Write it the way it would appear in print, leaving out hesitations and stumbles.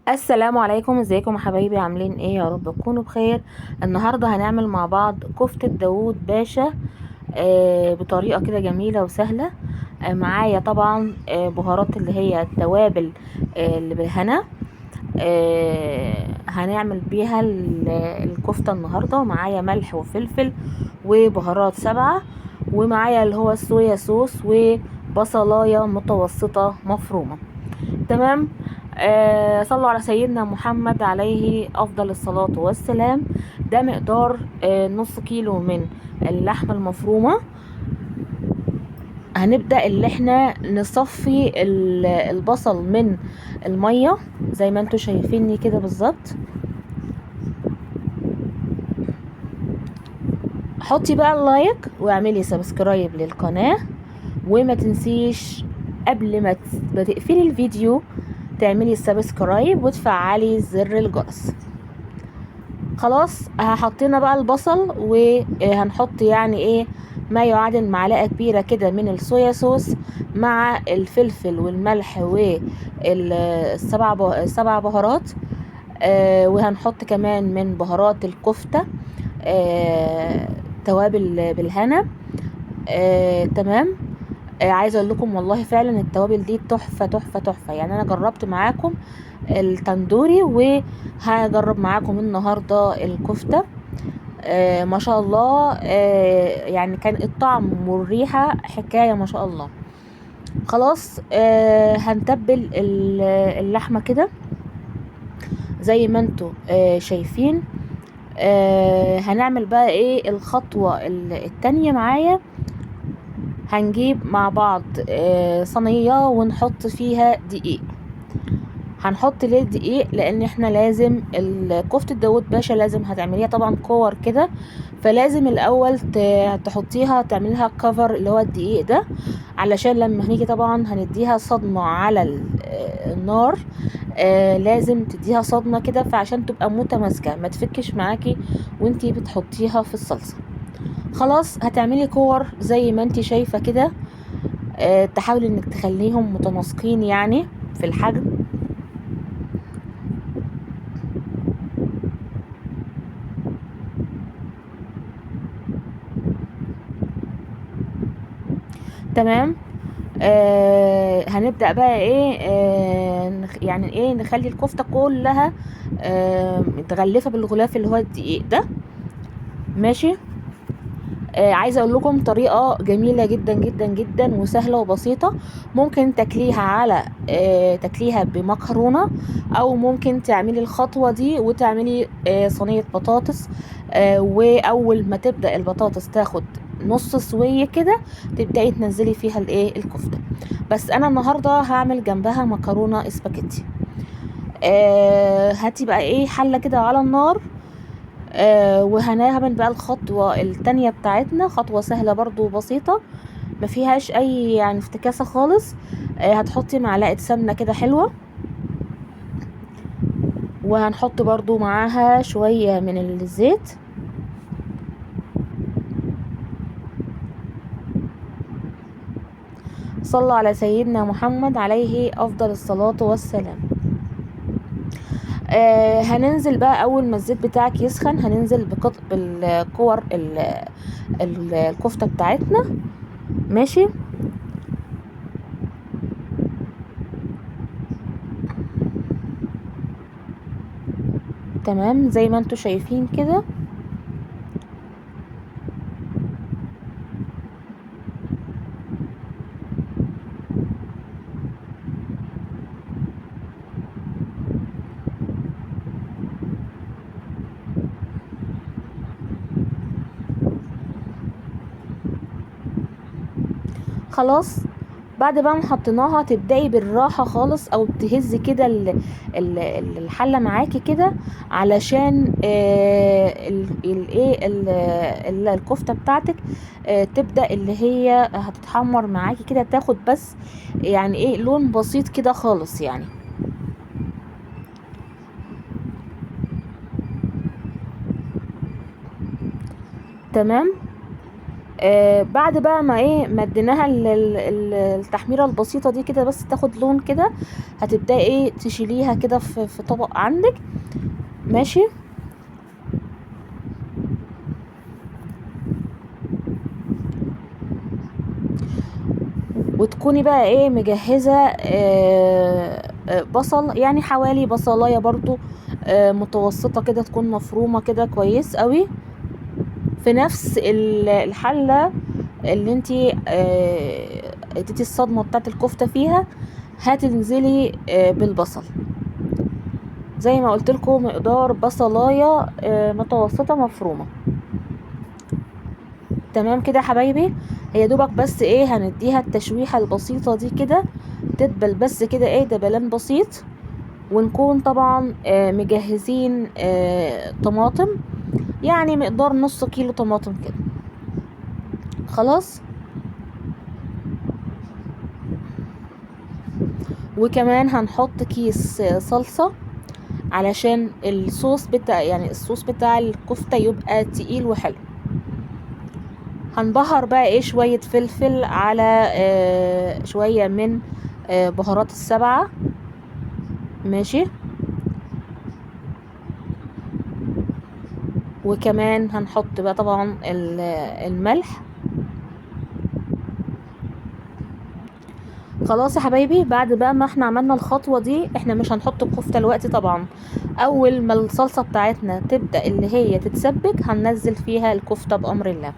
السلام عليكم، ازيكم يا حبايبي؟ عاملين ايه؟ يا رب تكونوا بخير. النهارده هنعمل مع بعض كفتة داوود باشا بطريقة كده جميلة وسهلة. معايا طبعا بهارات اللي هي التوابل اللي بالهنا. هنعمل بيها الكفتة النهارده. معايا ملح وفلفل وبهارات 7، ومعايا اللي هو الصويا صوص وبصلايه متوسطه مفرومه. تمام. صلوا على سيدنا محمد عليه افضل الصلاة والسلام. ده مقدار نص كيلو من اللحمة المفرومه. هنبدا اللي احنا نصفي البصل من المية زي ما انتوا شايفيني كده بالظبط. حطي بقى ال like واعملي subscribe للقناة، وما تنسيش قبل ما تقفلي الفيديو تعملي subscribe وتفعلي زر الجرس. خلاص حطينا بقى البصل، وهنحط ما يعادل معلقه كبيرة كده من الصويا صوص مع الفلفل والملح والسبع 7 بهارات، وهنحط كمان من بهارات الكفتة، توابل بالهنا. تمام. عايزه اقول لكم والله فعلا التوابل دي تحفة تحفة تحفة. انا جربت معاكم التندوري وهجرب معاكم النهارده الكفتة. ما شاء الله، كان الطعم والريحه حكاية ما شاء الله. خلاص، هنتبل اللحمة كده زي ما انتوا شايفين. هنعمل بقى ايه الخطوة التانية معايا. هنجيب مع بعض صينية ونحط فيها دقيق. هنحط ليه دقيق؟ لان احنا لازم كفتة داوود باشا لازم هتعمليها طبعا كور كده، فلازم الاول تحطيها تعمليها كفر اللي هو الدقيق ده، علشان لما هنيجي طبعا هنديها صدمة على النار. لازم تديها صدمة كده، فعشان تبقى متماسكة ما تفكش معاكي وانتي بتحطيها في الصلصة. خلاص هتعملي كور زي ما انتي شايفة كده، تحاولي انك تخليهم متناسقين في الحجم. تمام. هنبدأ بقى ايه، يعني ايه نخلي الكفتة كلها، متغلفة بالغلاف اللي هو الدقيق ده. ماشي. عايزة اقول لكم طريقة جميلة جدا جدا جدا وسهلة وبسيطة. ممكن تاكليها بمكرونة، او ممكن تعملي الخطوة دي وتعملي صينية بطاطس، واول ما تبدأ البطاطس تاخد نص سوية كده تبدأي تنزلي فيها الكفتة. بس انا النهاردة هعمل جنبها مكرونة اسباجيتي. هاتي بقى حلة كده على النار، وهنعمل بقى الخطوة التانية بتاعتنا، خطوة سهلة برضو وبسيطة ما فيهاش اي افتكاسة خالص. هتحطي معلقة سمنة كده حلوة، وهنحط برضو معاها شوية من الزيت. صلى على سيدنا محمد عليه افضل الصلاة والسلام. هننزل بقى اول ما الزيت بتاعك يسخن هننزل بالكور الكفتة بتاعتنا. ماشي. تمام زي ما انتوا شايفين كده. خلاص بعد بقى ما حطيناها تبدأي بالراحة خالص، او تهزي كده الحلة معاكي كده، علشان الكفتة بتاعتك، تبدأ اللي هي هتتحمر معاكي كده، تاخد بس لون بسيط كده خالص. تمام. بعد بقى ما ايه ما اديناها التحميره البسيطة دي كده، بس تاخد لون كده، هتبداي ايه تشيليها كده في طبق عندك. ماشي. وتكوني بقى ايه مجهزة بصل، يعني حوالي بصلايه برضو متوسطه كده، تكون مفرومه كده كويس قوي، في نفس الحلة اللي انتي اديتي الصدمة بتاعت الكفتة فيها. هتنزلي بالبصل زي ما قلت لكم، مقدار بصلايه متوسطه مفرومه. تمام كده يا حبايبي. هي دوبك بس ايه هنديها التشويحه البسيطة دي كده، تدبل بس كده ايه دبلان بسيط. ونكون طبعا مجهزين طماطم، يعني مقدار نص كيلو طماطم كده. خلاص. وكمان هنحط كيس صلصة علشان الصوص بتاع، يعني الصوص بتاع الكفتة يبقى تقيل وحلو. هنبهر بقى ايه شوية فلفل على شوية من بهارات السبعة. ماشي. وكمان هنحط بقى طبعا الملح. خلاص يا حبايبي، بعد بقى ما احنا عملنا الخطوة دي، احنا مش هنحط الكفتة دلوقتي طبعا. اول ما الصلصة بتاعتنا تبدأ اللي هي تتسبك هننزل فيها الكفتة بأمر الله.